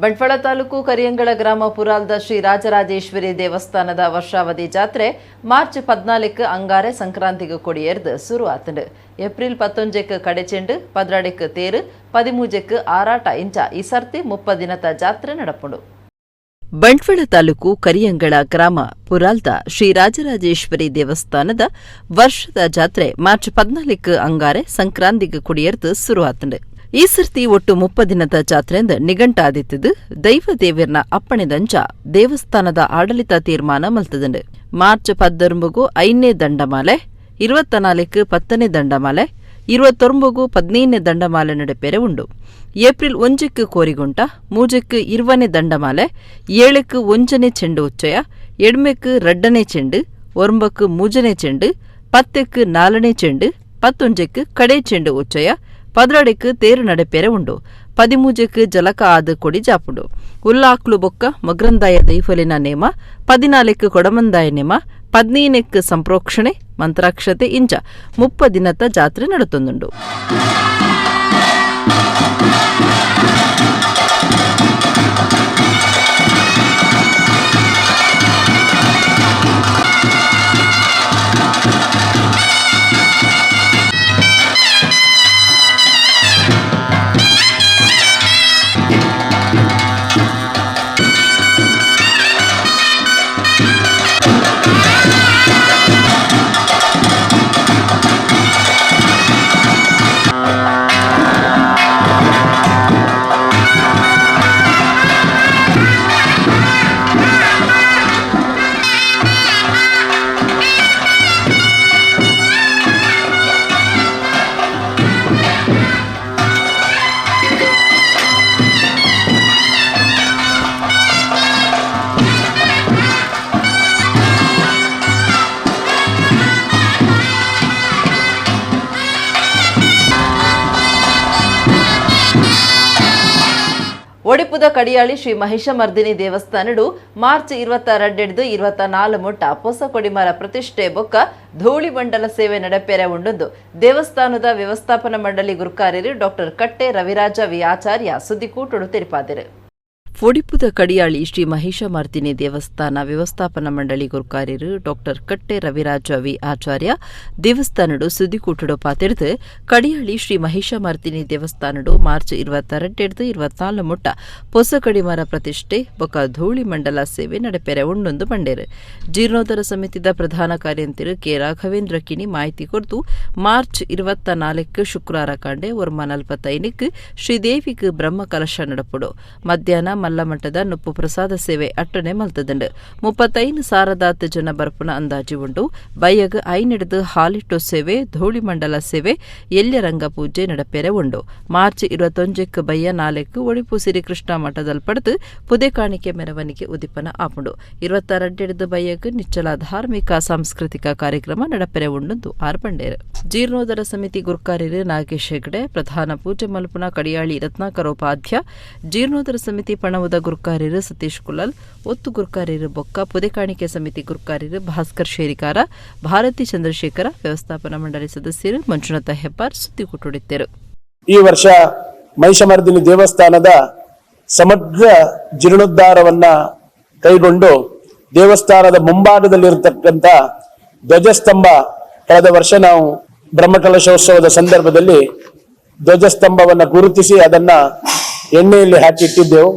ಬಂಟ್ವಾಳ ತಾಲೂಕು ಕರಿಯಂಗಳ ಗ್ರಾಮ ಪುರಾಲ್ದ ಶ್ರೀ ರಾಜರಾಜೇಶ್ವರಿ ದೇವಸ್ಥಾನದ ವರ್ಷಾವಧಿ ಜಾತ್ರೆ ಮಾರ್ಚ್ 14 ಅಂಗಾರೆ ಸಂಕ್ರಾಂತಿಗೆ ಕೊಡಿಯೇರ್ದು ಶುರು ಆತಂಡು. ಏಪ್ರಿಲ್ 19 ಕಡೆಚೆಂಡು, 12 ತೇರು, 13 ಆರಾಟ ಇಂಚ ಈ ಸರ್ತಿ 30 ದಿನದ ಜಾತ್ರೆ ನಡಪುಂಡು. ಬಂಟ್ವಾಳ ತಾಲೂಕು ಕರಿಯಂಗಳ ಗ್ರಾಮ ಪುರಾಲ್ದ ಶ್ರೀ ರಾಜರಾಜೇಶ್ವರಿ ದೇವಸ್ಥಾನದ ವರ್ಷದ ಜಾತ್ರೆ ಮಾರ್ಚ್ 14 ಅಂಗಾರೆ ಸಂಕ್ರಾಂತಿಗೆ ಕೊಡಿಯೇರ್ದು ಶುರು ಆತಂಡು. ಈ ಸರ್ತಿ ಒಟ್ಟು 30 ದಿನದ ಜಾತ್ರೆಂದ ನಿಘಂಟ ಆದಿತ್ತದು ದೈವ ದೇವಿರ್ನ ಅಪ್ಪಣೆದಂಚ ದೇವಸ್ಥಾನದ ಆಡಳಿತ ತೀರ್ಮಾನ ಮಲ್ತದಂಡು. ಮಾರ್ಚ್ 19 5ನೇ ದಂಡಮಾಲೆ, 24 10ನೇ ದಂಡಮಾಲೆ, 29 15ನೇ ದಂಡಮಾಲೆ ನಡೆಪೇರೆ ಉಂಡು. ಏಪ್ರಿಲ್ 1 ಕೋರಿಗುಂಟ, 3 20ನೇ ದಂಡಮಾಲೆ, 7 1ನೇ ಚೆಂಡು ಉಚ್ಚಯ, 8 2ನೇ ಚೆಂಡು, 9 3ನೇ ಚೆಂಡು, 10 4ನೇ ಚೆಂಡು, 11 ಕಡೆ ಚೆಂಡು ಉಚ್ಚಯ, 12 ತೇರು ನಡೆಪೇರೆ ಉಂಡು. 13 ಜಲಕ ಆದ ಕೊಡಿ ಜಾಪುಂಡು. ಉಲ್ಲಾಕ್ಲು ಬೊಕ್ಕ ಮಗ್ರಂದಾಯ ದೈಫಲಿನ ನೇಮ, 14 ಕೊಡಮಂದಾಯ ನೇಮ, 15 ಸಂಪ್ರೋಕ್ಷಣೆ ಮಂತ್ರಾಕ್ಷತೆ ಇಂಚ 30 ದಿನದ ಜಾತ್ರೆ ನಡತೊಂದುಂಡು. ಒಡಿಪುದ ಕಡಿಯಾಳಿ ಶ್ರೀ ಮಹಿಷಮರ್ದಿನಿ ದೇವಸ್ಥಾನಡು ಮಾರ್ಚ್ 22 24 ಮುಟ್ಟ ಪೊಸ ಕೊಡಿಮರ ಪ್ರತಿಷ್ಠೆ ಬೊಕ್ಕ ಧೂಳಿ ಮಂಡಲ ಸೇವೆ ನಡೆಪೇರೆ ಉಂಡೊಂದು ದೇವಸ್ಥಾನದ ವ್ಯವಸ್ಥಾಪನಾ ಮಂಡಳಿ ಗುರುಕಾರ್ಯರು ಡಾಕ್ಟರ್ ಕಟ್ಟೆ ರವಿರಾಜ ವಿ ಆಚಾರ್ಯ ಸುದ್ದಿಕೂಟಡು ತೆರಿಪಾದರು. ಒಡಿಪುದ ಕಡಿಯಾಳಿ ಶ್ರೀ ಮಹಿಷಮರ್ದಿನಿ ದೇವಸ್ಥಾನ ವ್ಯವಸ್ಥಾಪನಾ ಮಂಡಳಿ ಗುರುಕಾರ್ಯರು ಡಾಕ್ಟರ್ ಕಟ್ಟೆ ರವಿರಾಜ ವಿ ಆಚಾರ್ಯ ದೇವಸ್ಥಾನಡು ಸುದ್ದಿಕೂಟಡು ಪಾತಿರ್ದು ಕಡಿಯಾಳಿ ಶ್ರೀ ಮಹಿಷಮರ್ದಿನಿ ದೇವಸ್ಥಾನಡು ಮಾರ್ಚ್ 22 24 ಮುಟ್ಟ ಪೊಸ ಕಡಿಮರ ಪ್ರತಿಷ್ಠೆ ಬೊಕ ಧೂಳಿ ಮಂಡಲ ಸೇವೆ ನಡೆಪೆರೆ ಉಂಡೊಂದು ಬಂಡೇರು. ಜೀರ್ಣೋದ್ಧಾರ ಸಮಿತಿದ ಪ್ರಧಾನ ಕಾರ್ಯಂತಿರು ಕೆ ರಾಘವೇಂದ್ರ ಕಿಣಿ ಮಾಹಿತಿ ಕೊರ್ದು ಮಾರ್ಚ್ 24 ಶುಕ್ರವಾರ ಕಾಂಡೆ 1:45 ಶ್ರೀದೇವಿಗೆ ಬ್ರಹ್ಮ ಕಲಶ ನಡಪುಡು. ಮಧ್ಯಾಹ್ನ ಮಲ್ಲಮಠದ ನುಪ್ಪು ಪ್ರಸಾದ ಸೇವೆ ಅಟ್ಟಣೆ ಮಲ್ತದಂಡು. 35 ಸಾರದಾತ್ ಜನ ಬರ್ಪುನ ಅಂದಾಜಿ ಉಂಡು. ಬಯ್ಯಗ್ ಐನೆಡ್ದು ಹಾಲಿಟ್ಟು ಸೇವೆ, ಧೂಳಿ ಮಂಡಲ ಸೇವೆ, ಎಲ್ಯರಂಗ ಪೂಜೆ ನಡಪೆರೆ ಉಂಡು. ಮಾರ್ಚ್ 21 ಬಯ್ಯ 4 ಒಡಿಪು ಶ್ರೀಕೃಷ್ಣ ಮಠದಲ್ಪಡೆದು ಪುದೆ ಕಾಣಿಕೆ ಮೆರವಣಿಗೆ ಉದಿಪನ ಆಪುಂಡು. 22 ಬಯ್ಯಗ್ ನಿಚ್ಚಲ ಧಾರ್ಮಿಕ ಸಾಂಸ್ಕೃತಿಕ ಕಾರ್ಯಕ್ರಮ ನಡಪೆರೆ ಉಂಡು ಆರ್ ಬಂಡೇರು. ಜೀರ್ಣೋದ್ಧಾರ ಸಮಿತಿ ಗುರುಕಾರ್ಯರು ನಾಗೇಶ್ ಹೆಗ್ಡೆ, ಪ್ರಧಾನ ಪೂಜೆ ಮಲ್ಪುನ ಕಡಿಯಾಳಿ ರತ್ನಾಕರೋಪಾಧ್ಯ, ಜೀರ್ಣೋದ್ಧಾರ ಸಮಿತಿ ಪಣವುದ ಗುರುಕಾರ್ಯರು ಸತೀಶ್ ಕುಲಾಲ್, ಒತ್ತು ಗುರುಕಾರ್ಯರು ಬೊಕ್ಕ ಪುದೆಕಾಣಿಕೆ ಸಮಿತಿ ಗುರುಕಾರ್ಯರು ಭಾಸ್ಕರ್ ಶೇರಿಕಾರ, ಭಾರತಿ ಚಂದ್ರಶೇಖರ, ವ್ಯವಸ್ಥಾಪನಾ ಮಂಡಳಿ ಸದಸ್ಯರು ಮಂಜುನಾಥ ಹೆಬ್ಬಾರ್ ಸುದ್ದಿಕೂಟುಡಿದ್ದರು. ಈ ವರ್ಷ ಮಹಿಷಮರ್ದಿನಿ ದೇವಸ್ಥಾನದ ಸಮಗ್ರ ಜೀರ್ಣೋದ್ಧಾರವನ್ನ ಕೈಗೊಂಡು ದೇವಸ್ಥಾನದ ಮುಂಭಾಗದಲ್ಲಿರತಕ್ಕಂಥ ಧ್ವಜಸ್ತಂಭ ಕಳೆದ ವರ್ಷ ನಾವು ಬ್ರಹ್ಮಕಲಶೋತ್ಸವದ ಸಂದರ್ಭದಲ್ಲಿ ಧ್ವಜಸ್ತಂಭವನ್ನು ಗುರುತಿಸಿ ಅದನ್ನ ಎಣ್ಣೆಯಲ್ಲಿ ಹಾಕಿಟ್ಟಿದ್ದೆವು.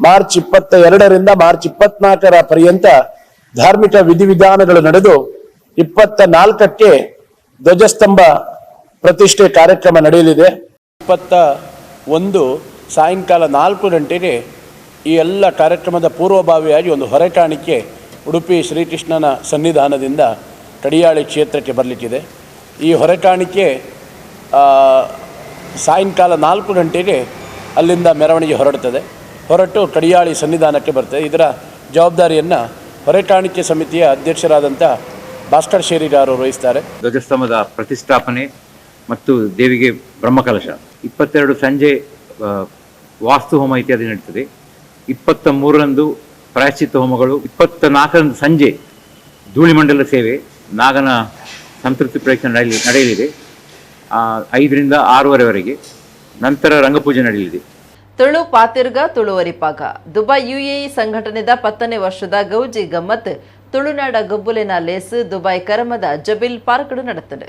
ಮಾರ್ಚ್ 22ರಿಂದ ಮಾರ್ಚ್ 24ರ ಪರ್ಯಂತ ಧಾರ್ಮಿಕ ವಿಧಿವಿಧಾನಗಳು ನಡೆದು 24ಕ್ಕೆ ಧ್ವಜಸ್ತಂಭ ಪ್ರತಿಷ್ಠೆ ಕಾರ್ಯಕ್ರಮ ನಡೆಯಲಿದೆ. 21 ಸಾಯಂಕಾಲ 4 ಗಂಟೆಗೆ ಈ ಎಲ್ಲ ಕಾರ್ಯಕ್ರಮದ ಪೂರ್ವಭಾವಿಯಾಗಿ ಒಂದು ಹೊರೆಕಾಣಿಕೆ ಉಡುಪಿ ಶ್ರೀಕೃಷ್ಣನ ಸನ್ನಿಧಾನದಿಂದ ಕಡಿಯಾಳಿ ಕ್ಷೇತ್ರಕ್ಕೆ ಬರಲಿಕ್ಕಿದೆ. ಈ ಹೊರೆಕಾಣಿಕೆ ಸಾಯಂಕಾಲ 4 ಗಂಟೆಗೆ ಅಲ್ಲಿಂದ ಮೆರವಣಿಗೆ ಹೊರಡ್ತದೆ. ಹೊರಟು ಕಡಿಯಾಳಿ ಸನ್ನಿಧಾನಕ್ಕೆ ಬರ್ತದೆ. ಇದರ ಜವಾಬ್ದಾರಿಯನ್ನು ಹೊರೆಕಾಣಿಕೆ ಸಮಿತಿಯ ಅಧ್ಯಕ್ಷರಾದಂಥ ಭಾಸ್ಕರ್ ಶೇರಿಗಾರರು ವಹಿಸ್ತಾರೆ. ಧ್ವಜಸ್ತಂಭದ ಪ್ರತಿಷ್ಠಾಪನೆ ಮತ್ತು ದೇವಿಗೆ ಬ್ರಹ್ಮಕಲಶ 22 ಸಂಜೆ ವಾಸ್ತು ಹೋಮ ಇತ್ಯಾದಿ ನಡೀತದೆ. 23ರಂದು ಪ್ರಾಯಶ್ಚಿತ್ತ ಹೋಮಗಳು, 24ರಂದು ಸಂಜೆ ಧೂಳಿಮಂಡಲ ಸೇವೆ, ನಾಗನ ಸಂತೃಪ್ತಿ ಪ್ರಯತ್ನ ನಡೆಯಲಿದೆ 5ರಿಂದ 6:30ವರೆಗೆ. ನಂತರ ರಂಗಪೂಜೆ ನಡೆಯಲಿದೆ. ತುಳು ಪಾತಿರ್ಗ ತುಳುವರಿಪಾಗ ದುಬೈ ಯುಎಇ ಸಂಘಟನೆದ 10ನೇ ವರ್ಷದ ಗೌಜಿ ಗಮ್ಮತ್ ತುಳುನಾಡ ಗಬ್ಬುಲಿನ ಲೇಸ್ ದುಬೈ ಕರಮದ ಜಬಿಲ್ ಪಾರ್ಕ್ ನಡತದೆ.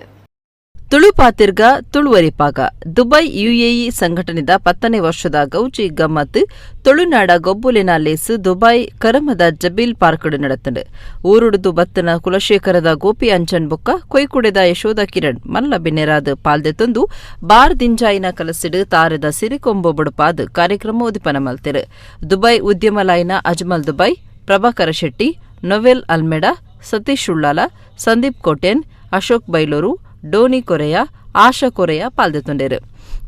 Tulu ಪಾತಿರ್ಗ ತುಳುವರಿಪಾಗ Dubai UAE ಸಂಘಟನೆದ 10ನೇ ವರ್ಷದ ಗೌಜಿ ಗಮ್ಮತ್ ತುಳುನಾಡ ಗೊಬ್ಬುಲಿನ ಲೇಸ್ ದುಬೈ ಕರಮದ ಜಬೀಲ್ ಪಾರ್ಕ್ಡ್ ನಡತಂಡು. ಊರುಡುದು ಬತ್ತನ ಕುಲಶೇಖರದ ಗೋಪಿ ಅಂಚನ್ ಬೊಕ್ಕ ಕೊಯ್ಕುಡೆದ ಯಶೋಧ ಕಿರಣ್ ಮಲ್ಲ ಬಿನ್ನೆರಾದ್ ಪಾಲ್ದೆ ತಂದು ಬಾರ್ ದಿಂಜಾಯಿನ ಕಲಸಿಡು ತಾರೆದ ಸಿರಿಕೊಂಬು ಬುಡುಪಾದ್ ಕಾರ್ಯಕ್ರಮ ಉದಿಪನ ಮಲ್ತೆರು. ದುಬೈ ಉದ್ಯಮಲಾಯಿನ Ajmal Dubai, Prabhakara Shetty, Noel Almeida, Satish Ullala, Sandeep Koten, Ashok Bailur, Doni Correa, Asha Correa ಪಾಲ್ದೆತೊಂಡೆರು.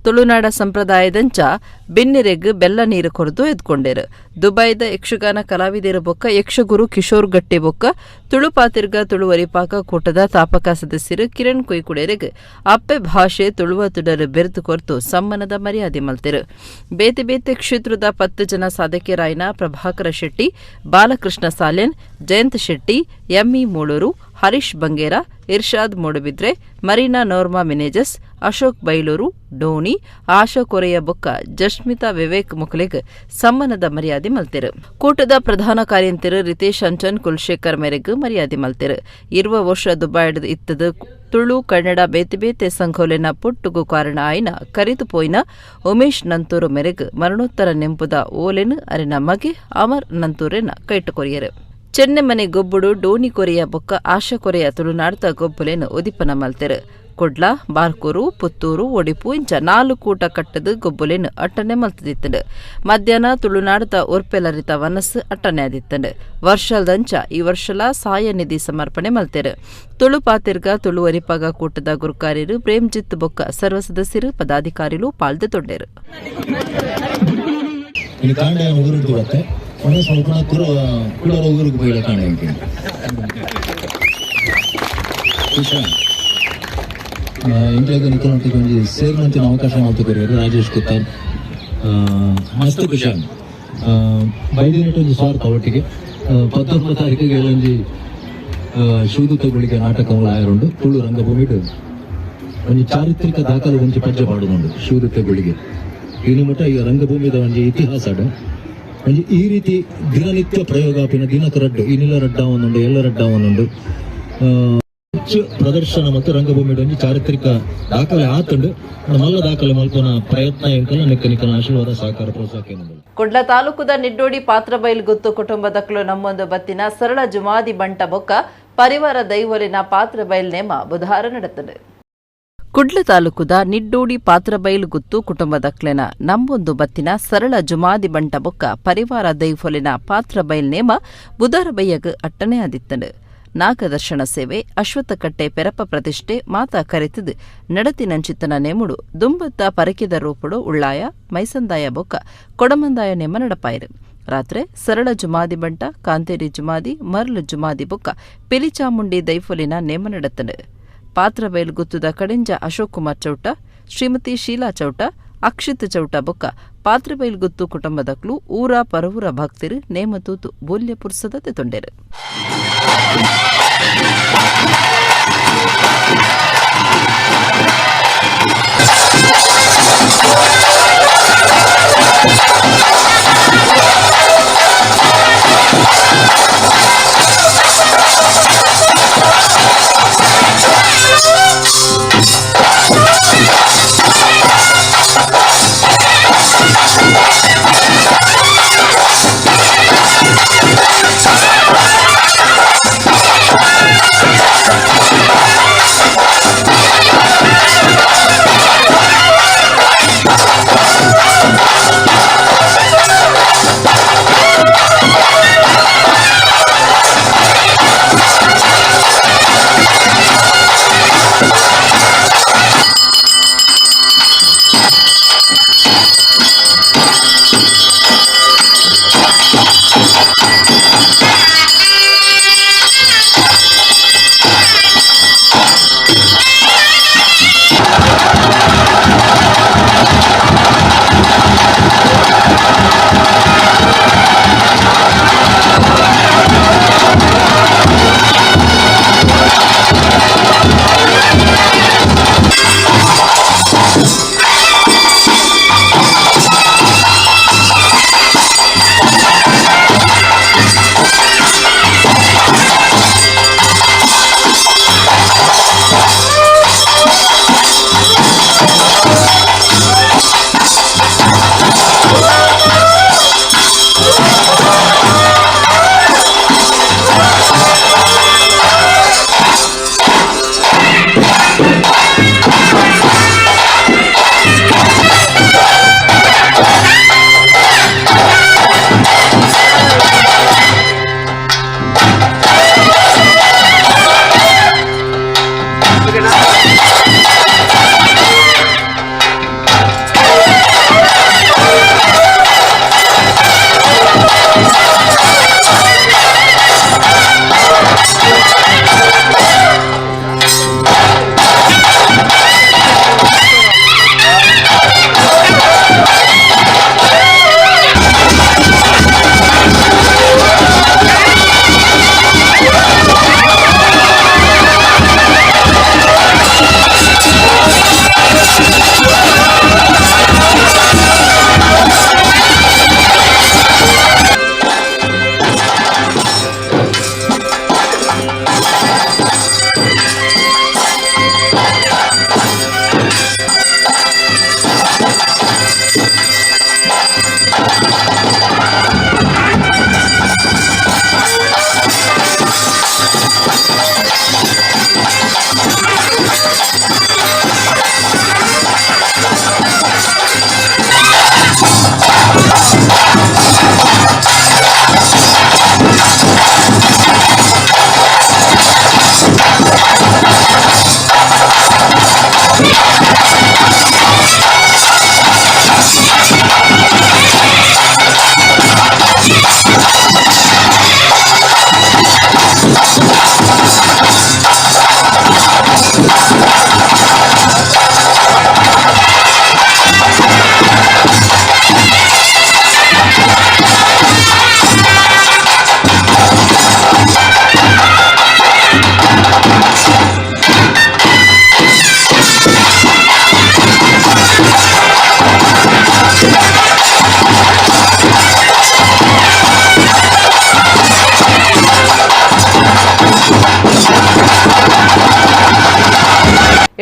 ತುಳುನಾಡ ಸಂಪ್ರದಾಯದಂಚ ಬೆನ್ನೆರೆಗ್ ಬೆಲ್ಲ ನೀರು ಕೊರದು ಎದ್ಕೊಂಡೆರು. ದುಬೈದ ಯಕ್ಷಗಾನ ಕಲಾವಿದರ ಬೊಕ್ಕ ಯಕ್ಷಗುರು ಕಿಶೋರ್ ಗಟ್ಟೆ ಬೊಕ್ಕ ತುಳು ಪಾತಿರ್ಗ ತುಳು ವರಿಪಾಕ ಕೂಟದ ತಾಪಕ ಸದಸ್ಯರು ಕಿರಣ್ ಕೊಯ್ಕುಡೇರೆಗ್ ಅಪ್ಪೆ ಭಾಷೆ ತುಳುವ ತುಡರು ಬೆರೆತು ಕೊರ್ತು ಸಮ್ಮಾನದ ಮರ್ಯಾದೆ ಮಲ್ತೆರು. ಬೇತೆ ಬೇತೆ ಕ್ಷೇತ್ರದ 10 ಜನ ಸಾಧಕರಾಯಿನ Prabhakara Shetty, Balakrishna Salian, Jayant Shetty, M E Mulur, Harish Bangera, Irshad Moodbidri, Marina Norma Menezes, Ashok Bailur, Doni, Asha Correa ಬೊಕ್ಕ ಜಸ್ಮಿತಾ ವಿವೇಕ್ ಮುಖಲೆಗ್ ಸಮ್ಮಾನದ ಮರ್ಯಾದೆ ಮಲ್ತೆರು. ಕೂಟದ ಪ್ರಧಾನ ಕಾರ್ಯಂತೆರು ರಿತೇಶ್ ಅಂಚನ್ ಕುಲಶೇಖರ್ ಮೇರೆಗ್ ಮರ್ಯಾದೆ ಮಲ್ತೆರು. 20 ವರ್ಷ ದುಬೈಡ್ ಇತ್ತದ ತುಳು ಕನ್ನಡ ಬೇತೆ ಬೇತೆ ಸಂಘೋಲೆನ ಪುಟ್ಟುಗು ಕಾರಣ ಆಯ್ನ ಕರಿದು ಪೋಯಿನ ಉಮೇಶ್ ನಂತೂರು ಮೇರೆಗ್ ಮರಣೋತ್ತರ ನೆಂಪುದ ಓಲೆನ್ ಅರಿನ ಮಗೆ ಅಮರ್ ನಂತೂರೆನ ಕೈಟು ಕೊರಿಯರು. ಚೆನ್ನೆಮನೆ ಗೊಬ್ಬುಡು ಡೋನಿ ಕೊರೆಯ ಬೊಕ್ಕ ಆಶಾ ಕೊರೆಯ ತುಳುನಾಡ್ದ ಗೊಬ್ಬುಲೆನ್ ಉದಿಪನ ಮಲ್ತೆರು. ಕೊಡ್ಲ, ಬಾರ್ಕೂರು, ಪುತ್ತೂರು, ಒಡಿಪು ಇಂಚ 4 ಕೂಟ ಕಟ್ಟದ ಗೊಬ್ಬುಲೆನ್ ಅಟ್ಟನೆ ಮಲ್ತದಿತ್ತಂಡು. ಮಧ್ಯಾಹ್ನ ತುಳುನಾಡದ ಒರ್ಪೆಲರಿತ ವನಸ್ಸು ಅಟ್ಟನೆ ಆದಿತ್ತಂಡು. ವರ್ಷಲ್ದಂಚ ಈ ವರ್ಷಲ ಸಾಯ ನಿಧಿ ಸಮರ್ಪಣೆ ಮಲ್ತೆರು. ತುಳು ಪಾತಿರ್ಗ ತುಳು ಅರಿಪಾಗ ಕೂಟದ ಗುರುಕಾರ್ಯರು ಪ್ರೇಮ್ಜಿತ್ ಬೊಕ್ಕ ಸರ್ವ ಸದಸ್ಯರು ಪದಾಧಿಕಾರಿಲು ಪಾಲ್ದೆ ತೊಂಡೆರು. ಇಂಡಿಯಾಗ ನಿಖಲ್ ಒಂಜಿ ಸೇರ್ನಂಚಿನ ಅವಕಾಶ ಮಲ್ತು ರಾಜೇಶ್ ಕುತ್ತಾರ್ ಮಸ್ತ್ ಖುಷಿ ಬೈದಿನೆಟ್ ಒಂಜಿ ಸ್ವಾರ್ಥ ಒಟ್ಟಿಗೆ 19 ತಾರೀಕಿಗೆ ಒಂಜಿ ಶಿವದೂತ ಗುಳಿಗೆ ನಾಟಕ ಆಯರುಂಡು. ತುಳು ರಂಗಭೂಮಿಡು ಒಂಜಿ ಚಾರಿತ್ರಿಕ ದಾಖಲೆ ಒಂಜಿ ಪಜ್ಜೆ ಪಾಡುದುಂಡು ಶಿವದೂತ ಗುಳಿಗೆ. ಇನಿ ಮುಟ್ಟ ಈ ರಂಗಭೂಮಿದ ಒಂಜಿ ಇತಿಹಾಸ ಒಂಜಿ ಈ ರೀತಿ ದಿನನಿತ್ಯ ಪ್ರಯೋಗ ಆಪಿನ ದಿನಕ್ಕೆ ರಡ್ಡು ಇನಿಲ ರಡ್ಡ ಒಂದುಂಡು ಎಲ್ಲ ರಡ್ಡ ಒಂದುಂಡು ಪ್ರದರ್ಶನ ಮತ್ತು ರಂಗಭೂಮಿ ಒಂಜಿ ಚಾರಿತ್ರಿಕ ದಾಖಲೆ ಆತುಂಡು. ಮಲ್ಲ ದಾಖಲೆ ಮಲ್ಪುನ ಪ್ರಯತ್ನ ಎಂಕಲ ನಿಕ್ಕ ನಿಕ್ಕನ ಆಶೀರ್ವಾದ ಸಹಕಾರ ಪ್ರೋತ್ಸಾಹ. ಕುಡ್ಲ ತಾಲೂಕುದ ನಿಡ್ಡೋಡಿ ಪಾತ್ರಬೈಲ್ ಗುತ್ತು ಕುಟುಂಬದಕ್ಲು ನಮ್ಮೊಂದು ಬತ್ತಿನ ಸರಳ ಜುಮಾದಿ ಬಂಟ ಬೊಕ್ಕ ಪರಿವಾರ ದೈವಲಿನ ಪಾತ್ರಬೈಲ್ ನೇಮ ಬುಧವಾರ ನಡೆತದೆ. ಕುಡ್ಲ ತಾಲೂಕುದ ನಿಡ್ಡೋಡಿ ಪಾತ್ರಬೈಲ್ ಗುತ್ತು ಕುಟುಂಬದಕ್ಲೆನ ನಮ್ಮೊಂದು ಬತ್ತಿನ ಸರಳ ಜುಮಾದಿ ಬಂಟ ಬೊಕ್ಕ ಪರಿವಾರ ದೈವಲಿನ ಪಾತ್ರಬೈಲ್ ನೇಮ ಬುಧವಾರ ಬಯ್ಯಗ್ ಅಟ್ಟನೆ ಆದಿತ್ತಂಡು. ನಾಗದರ್ಶನ ಸೇವೆ, ಅಶ್ವತ್ಥಕಟ್ಟೆ ಪೆರಪ ಪ್ರತಿಷ್ಠೆ ಮಾತಾ ಕರೆತದು ನಡತಿನಂಚಿತ್ತನ ನೇಮುಡು ದುಂಬತ್ತ ಪರಕೆದ ರೂಪುಡು ಉಳ್ಳಾಯ, ಮೈಸಂದಾಯ ಬೊಕ್ಕ ಕೊಡಮಂದಾಯ ನೇಮ ನಡಪಾಯಿರು. ರಾತ್ರೆ ಸರಳ ಜುಮಾದಿ ಬಂಟ, ಕಾಂತೇರಿ ಜುಮಾದಿ, ಮರ್ಲು ಜುಮಾದಿ ಬೊಕ್ಕ ಪಿಲಿಚಾಮುಂಡಿ ದೈಫೊಲಿನ ನೇಮ ನಡತನು. ಪಾತ್ರಬೈಲ್ ಗುತ್ತುದ ಕಡೆಂಜ ಅಶೋಕ್ ಕುಮಾರ್ ಚೌಟ, ಶ್ರೀಮತಿ ಶೀಲಾ ಚೌಟ, ಅಕ್ಷಿತ್ ಚೌಟ ಬೊಕ್ಕ ಪಾತ್ರಬೈಲ್ ಗುತ್ತು ಕುಟುಂಬದಕ್ಲು ಊರ ಪರವೂರ ಭಕ್ತರು ನೇಮತೂತು ಬೂಲ್ಯ ಪುರ್ಸದ ತೊಂಡೆರು.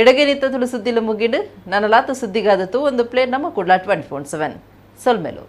ಎಡಗೇನಿತ್ತ ತುಳು ಸುದ್ದಿಲು ಮುಗಿಡು ನನಲಾತ ಸುದ್ದಿಗಾದತ್ತು ಒಂದು ಪ್ಲೇ ನಮ್ಮ ಕುಡ್ಲ 24/7 ಸೊಲ್ಮೆಲು.